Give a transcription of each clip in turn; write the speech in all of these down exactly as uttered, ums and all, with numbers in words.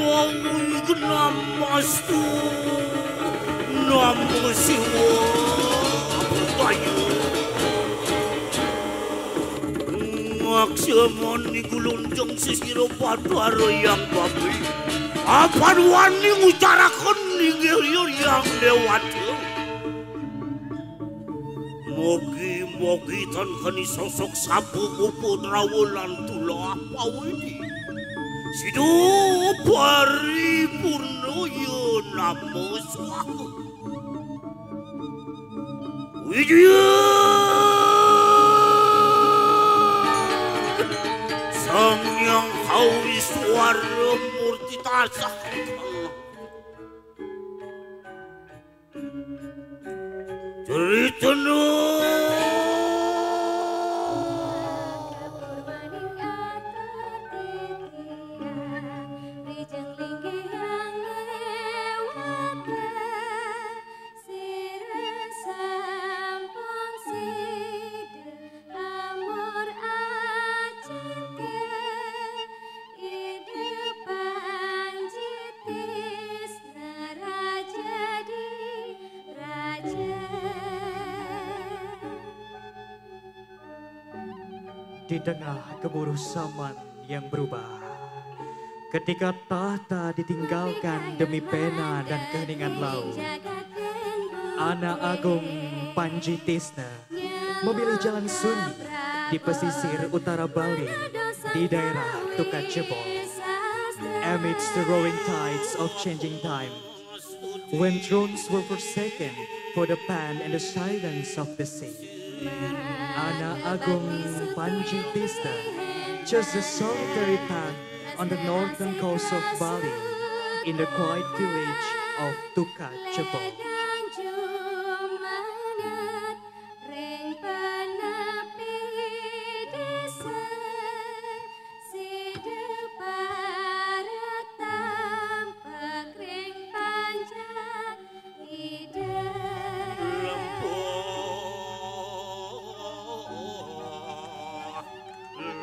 Om Awi Genamastu Namo Siwa Bayu. Ngaksamani gulunjeng sisira Batara Yang Babi. Apan wani ngucaraken inggih Yang Dewata. Mugi-mugi tan keni sosok sapu pupu trawa lan tulah pawidi. Sida paripurna ya namo swaha. Widya Sang Hyang Kawiswara Murti tasah. Critana. Amor acinte, ide Panji Tisna raja di raja. Di tengah gemuruh zaman yang berubah, ketika tahta ditinggalkan demi pena dan keheningan laut, Anak Agung Panji Tisna memilih jalan sunyi di pesisir utara Bali, di daerah Tukad Jebol. Amidst the roaring tides of changing time, when thrones were forsaken for the pan and the silence of the sea, Anak Agung Panji Tisna chose a solitary path on the northern coast of Bali, in the quiet village of Tukad Jebol. Ring panepi desa, sida para tampek ring panjang Ida. Lembah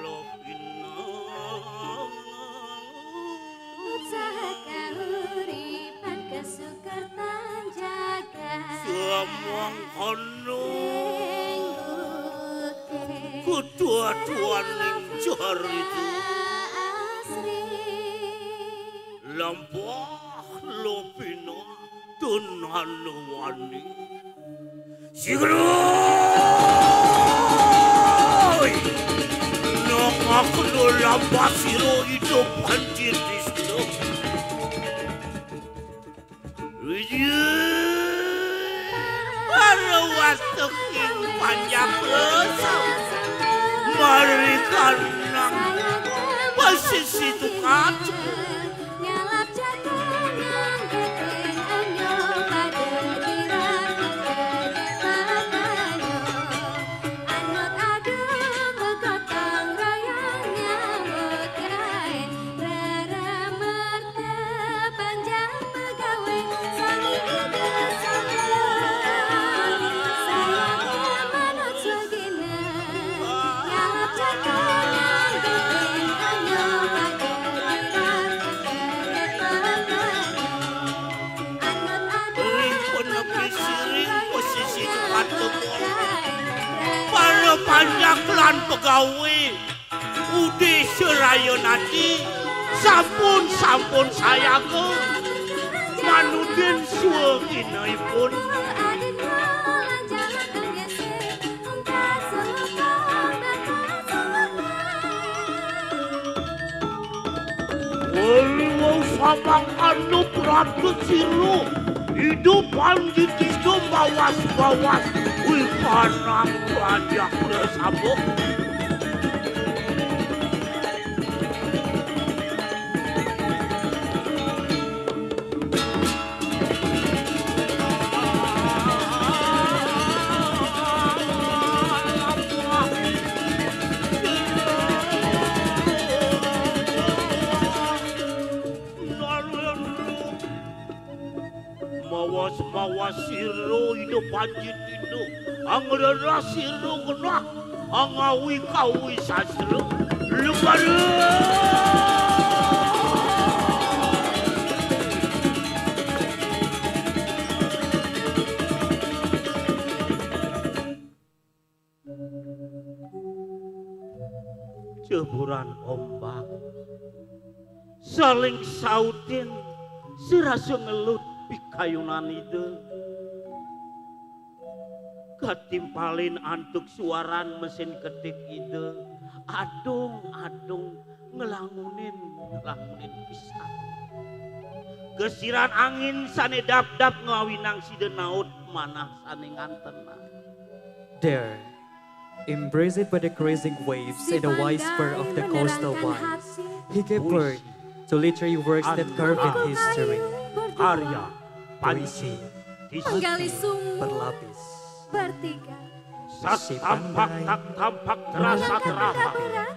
Lopinang. Usaha kauripan kasukertan jagat. Samangkana. Ing bukit. Keduaduaning jari tu. Asri. Lembah Lopinang. Tunhan wani. Sigroi! Nangakno lambasira idup anjir distu. Wijil! Para watuk ing panjak rasa. Mari kanang pasisi tukad. Nyalap jago nyanggetin anyo pada kirang kene pakanyo. Anut adung begotong royong nyambut gawe. Rara merta panjang pegawe. Sami ida sami. Sayang manut sugina. Nyalap jago nyanggetin anyo pada kirang kene pakanyo. Ring penepi siring pesisi tukad jebol. Para panjak lan pegawe. Ude seraya nati. Sampun, sampun sayaga. Manudin sueginaipun. Waliwau samangkana prapta sira, idup panjitista bawas-bawas, wikanang panjak prasabuk. Mawas-mawas sira ida panji dina, angrerah sira genah, angawi-kawi sastra. Lupa. Ceburan ombak saling sautin, serasa ngelut pikayunan ida. Katimpalin antuk suaran mesin ketik ida, adung-adung nglangunin, nglangunin pisan. Gesiran angin sane dap-dap ngawinang sida naut manah sane ngantenang. There, embraced by the crazy waves and the whisper of the coastal winds, he gave birth to literary works that carved history. Karya Puisi Panji Menggali Hati sumur Berlapis. Bertiga. Tak tampak, tak tampak, terasa Mengangkat benda terasa. Berat.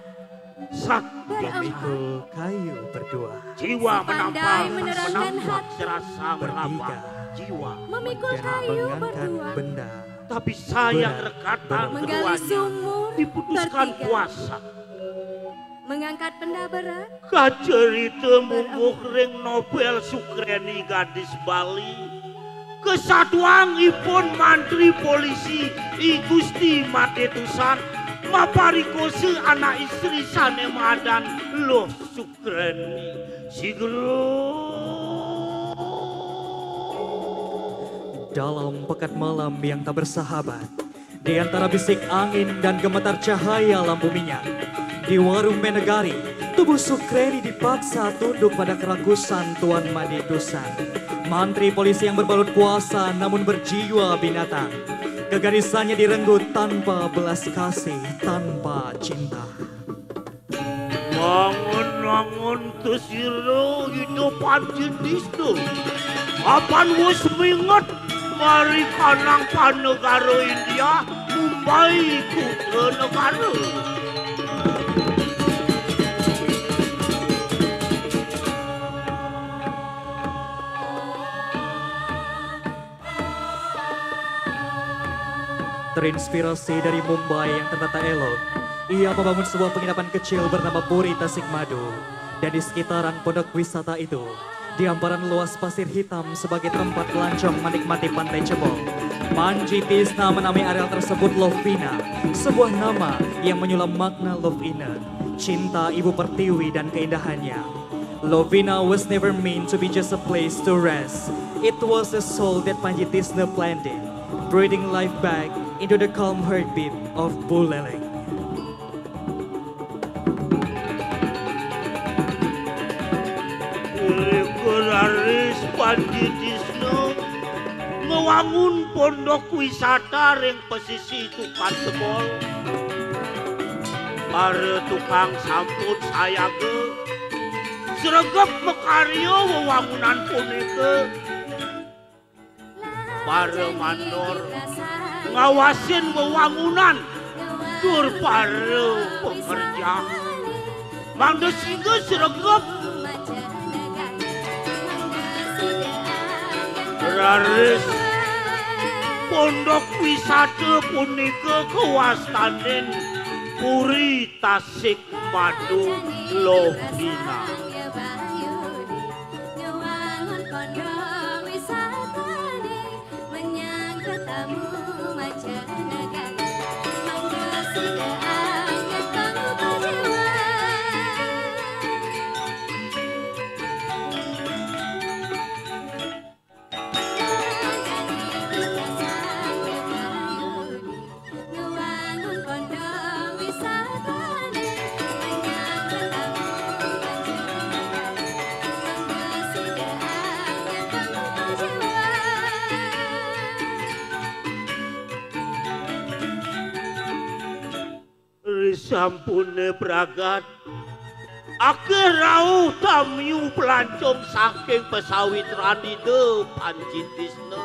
Sakti Berempat. Memikul kayu berdua. Jiwa Pandai menampar, menerangkan menampak, hati. Terasa meraba. Bertiga. Jiwa. Memikul Dan kayu mengangkat berdua. Benda. Tapi sayang Berat. Rekatan Menggali keduanya sumur. Diputuskan Bertiga. Puasa. Mengangkat benda berat. Kacerita mungguh ring novel Sukreni Gadis Bali. Kesatuang ipun Mantri Polisi I Gusti Made Tusan maparikosa anak istri sane madan Luh Sukreni. Sigera. Dalam pekat malam yang tak bersahabat, di antara bisik angin dan gemetar cahaya lampu minyak, di warung Menegari, tubuh Sukreni dipaksa tunduk pada kerakusan Tuan Made Tusan, mantri polisi yang berbalut kuasa namun berjiwa binatang. Kegadisannya direnggut tanpa belas kasih, tanpa cinta. Wangun-wangun tesira Ida Panji Tisna. Apan wus minget marikanang panegara India, Mumbai kutra negara. Terinspirasi dari Mumbai yang tertata elok, ia membangun sebuah penginapan kecil bernama Puri Tasik Madu. Dan di sekitaran pondok wisata itu, di hamparan luas pasir hitam sebagai tempat pelancong menikmati pantai Cepol, Panji Tisna menamai areal tersebut Lovina, sebuah nama yang menyulam makna love ina, cinta ibu pertiwi dan keindahannya. Lovina was never meant to be just a place to rest. It was a soul that Panji Tisna planted, breathing life back into the calm heartbeat of Buleleng. Raris Panji Tisna ngewangun pondok wisata ring pesisi Tukat Cepol. Para tukang sampun sayaga sregep makarya wewangunan punika. Para mandor ngawasin wewangunan tur para pekerja. Mangda sida sregep. Raris pondok wisata punika kawastanin Puri Tasik Madu Lovina. Risampune pragat, akeh rauh tamiu pelancong saking pasawitran Ida Panji Tisna.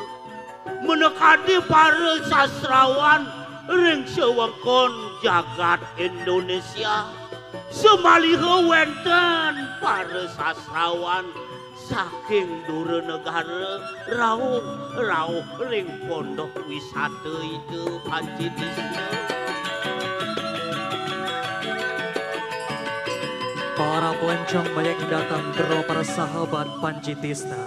Menekadi para sastrawan ring sewengkon jagat Indonesia. Samaliha wenten para sastrawan saking dura negara rauh-rauh ring pondok wisata Ida Panji Tisna. Para pelancong banyak yang datang, terutama para sahabat Panji Tisna,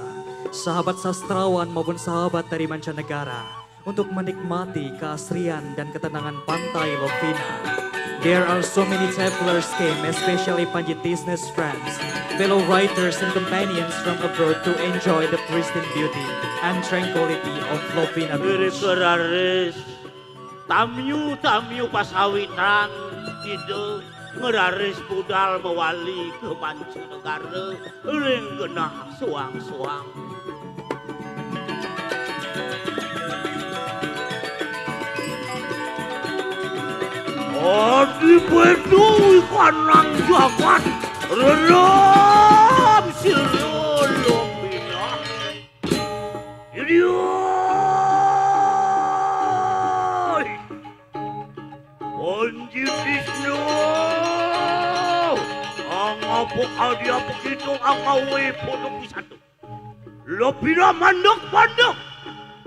sahabat sastrawan maupun sahabat dari mancanegara, untuk menikmati keasrian dan ketenangan Pantai Lovina. There are so many travelers came, especially Panji Tisna's friends, fellow writers and companions from abroad to enjoy the pristine beauty and tranquility of Lovina Beach. Raris, tamiu-tamiu pasawitan, Ida, raris budal mawali ka mancanegara ring genah suang-suang. Adi Bedu ikanang jagat, relam sira Lovina. Idioi. Panji Tisna. Angapa adi apa kita angawe pondok wisata? Lovina mandek-mandek.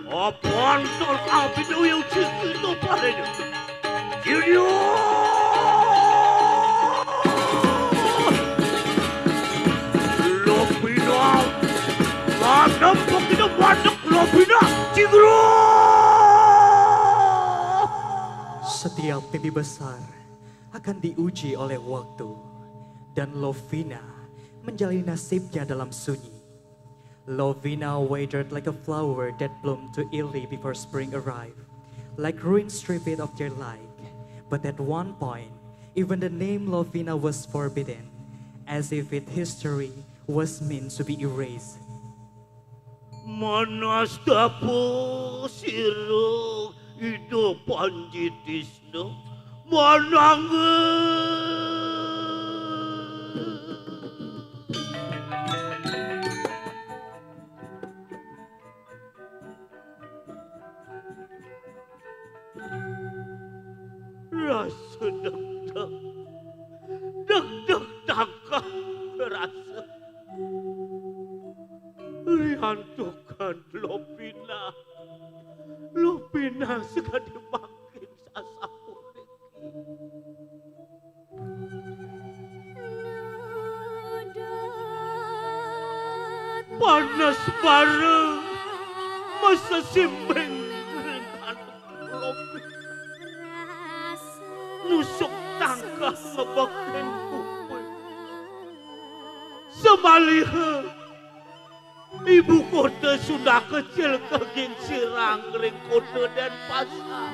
Apan tur abdi ucik kita padanya. Idioi. Lovina. Mandek kita mandek Lovina. Cigro. Setiap mimpi besar akan diuji oleh waktu, dan Lovina menjalani nasibnya dalam sunyi. Lovina withered like a flower that bloomed too early before spring arrived, like ruin stripped of their light. But at one point, even the name Lovina was forbidden, as if its history was meant to be erased. Manastapa sira Ida Panji Tisna, manangga. Rasa degdeg, degdeg tangkah rasa. Riantukan Lovina, Lovina sakadi mangkin sasapuniki. Panas bara masesimbing ring anak Lovina. Nusuk tangkah ngebekin kuping. Samaliha ibu kota Sunda Kecil kagingsirang ring kota Denpasar.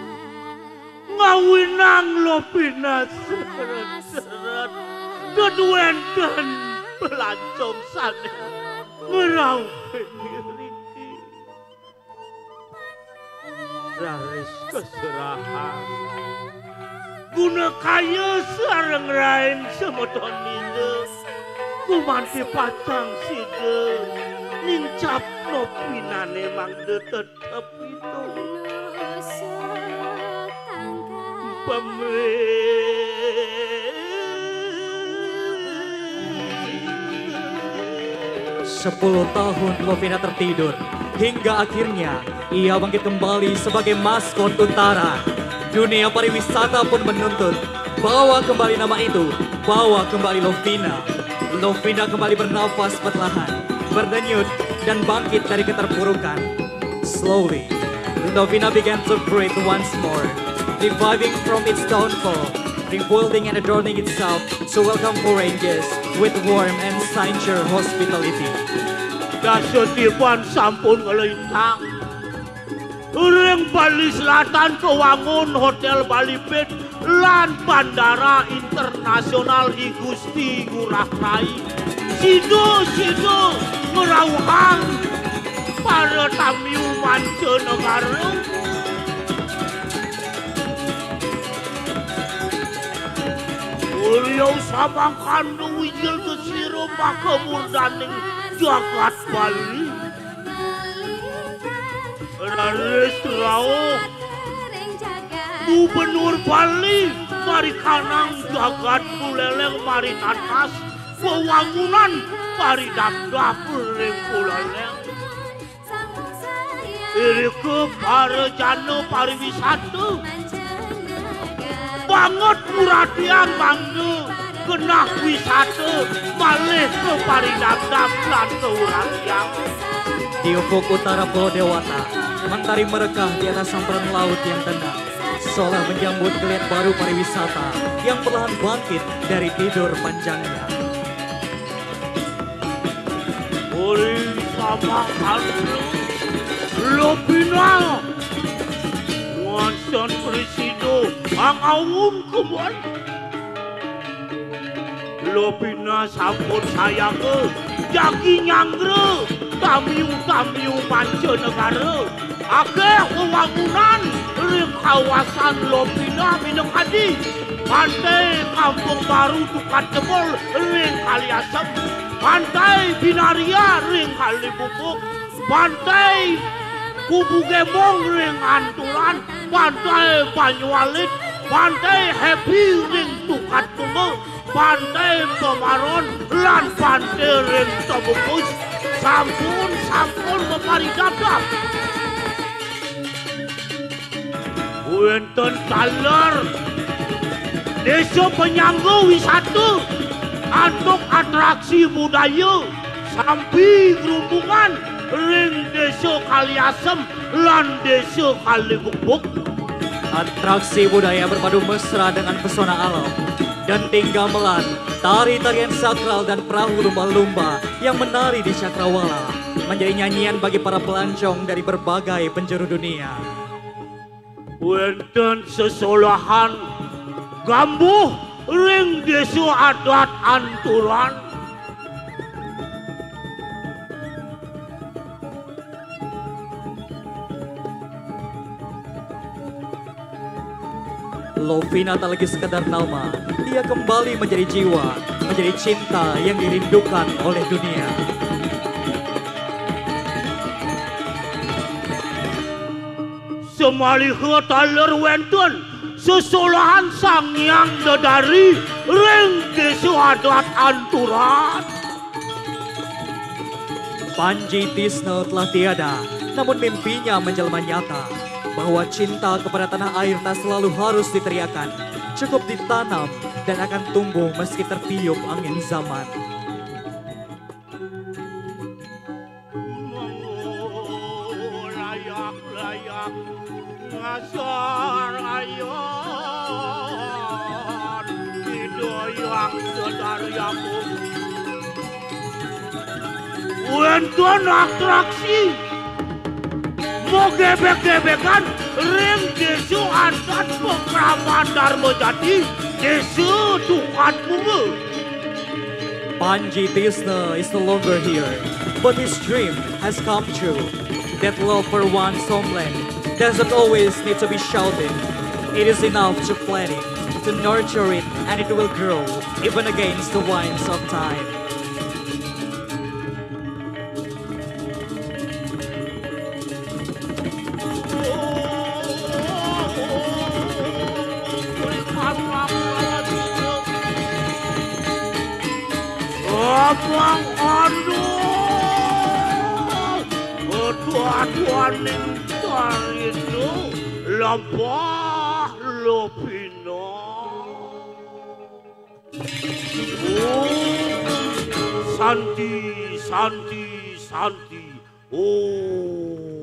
Ngawinang Lovina seret-seret, ten wenten pelancong sane ngrauhin iriki. Raris kaserahan. Guna kaya sareng rain semeton nina, gumanti pacang sida nincap Lovinane mangda tetep idup. Pembe. Sepuluh tahun Lovina tertidur, hingga akhirnya ia bangkit kembali sebagai maskot utara. Dunia pariwisata pun menuntut, bawa kembali nama itu, bawa kembali Lovina. Lovina kembali bernafas perlahan, berdenyut, dan bangkit dari keterpurukan. Slowly, Lovina began to breathe once more, reviving from its downfall, rebuilding and adorning itself to welcome foreign guests with warm and sincere hospitality. Dasa tiban sampun nglintang. Ring Bali Selatan kawangun Hotel Bali Beach lan Bandara Internasional I Gusti Ngurah Rai. Sida-sida ngrauhang para tamiu mancanegara. Ulya samangkana wijil gesira makamurdaning jagat Bali. Raris rauh Gubernur Bali, marikanang jagat Buleleng, maritatas wewangunan, paridabdab ring Buleleng. Irika para jana pariwisata banget puratian mangda Genah wisata malih kaparidamdam lan kauragian. Di ufuk utara Pulau Dewata, mentari merekah di atas hamparan laut yang tenang, seolah menyambut geliat baru pariwisata yang perlahan bangkit dari tidur panjangnya. Ori sabah anu lopina ngasan presida ang aung kembali. Lopina sampun sayaga jagi nyanggra tamiu-tamiu mancanegara. Akeh wewangunan ring kawasan Lopina minakadi Pantai Kampung Baru Tukad Jebul ring Kali Asem, Pantai Binaria ring Kali Bubuk, Pantai Kubu Gembong ring Anturan, Pantai Banyualit, Pantai Happy ring Tukad Bunga, Pantai Pemaron, lan Pantai ring Tebubus. Sampun, sampun maparidabdab. Wénten taler désa panyangga wisata antuk atraksi budaya sampi grumbungan ring Désa Kali Asem lan Désa Kali Bubuk. Atraksi budaya berpadu mesra dengan pesona alam. Denting gamelan, tari-tarian sakral dan perahu lumba-lumba yang menari di cakrawala menjadi nyanyian bagi para pelancong dari berbagai penjuru dunia. Wénten sesolahan gambuh ring désa adat Anturan. Lovina tak lagi sekadar nama, ia kembali menjadi jiwa, menjadi cinta yang dirindukan oleh dunia. Samaliha taler wénten sesolahan Sang Hyang Dedari ring désa adat Anturan. Panji Tisna telah tiada, namun mimpinya menjelma nyata, bahwa cinta kepada tanah air tak selalu harus diteriakan, cukup ditanam dan akan tumbuh meski tertiup angin zaman. Layak-layak ngasar ayon Ida Hyang Sedari Agung. Wénten atraksi magebeg-gebegan ring désa adat Pakraman Dharma Jati, Désa Tukad Bunga. Panji Tisna is no longer here, but his dream has come true. That love for one's homeland doesn't always need to be shouted. It is enough to plant it, to nurture it, and it will grow, even against the winds of time. Abang aduh, kedua-duaning tarina lampah lopina. Om Santi, Santi, Santi. Om.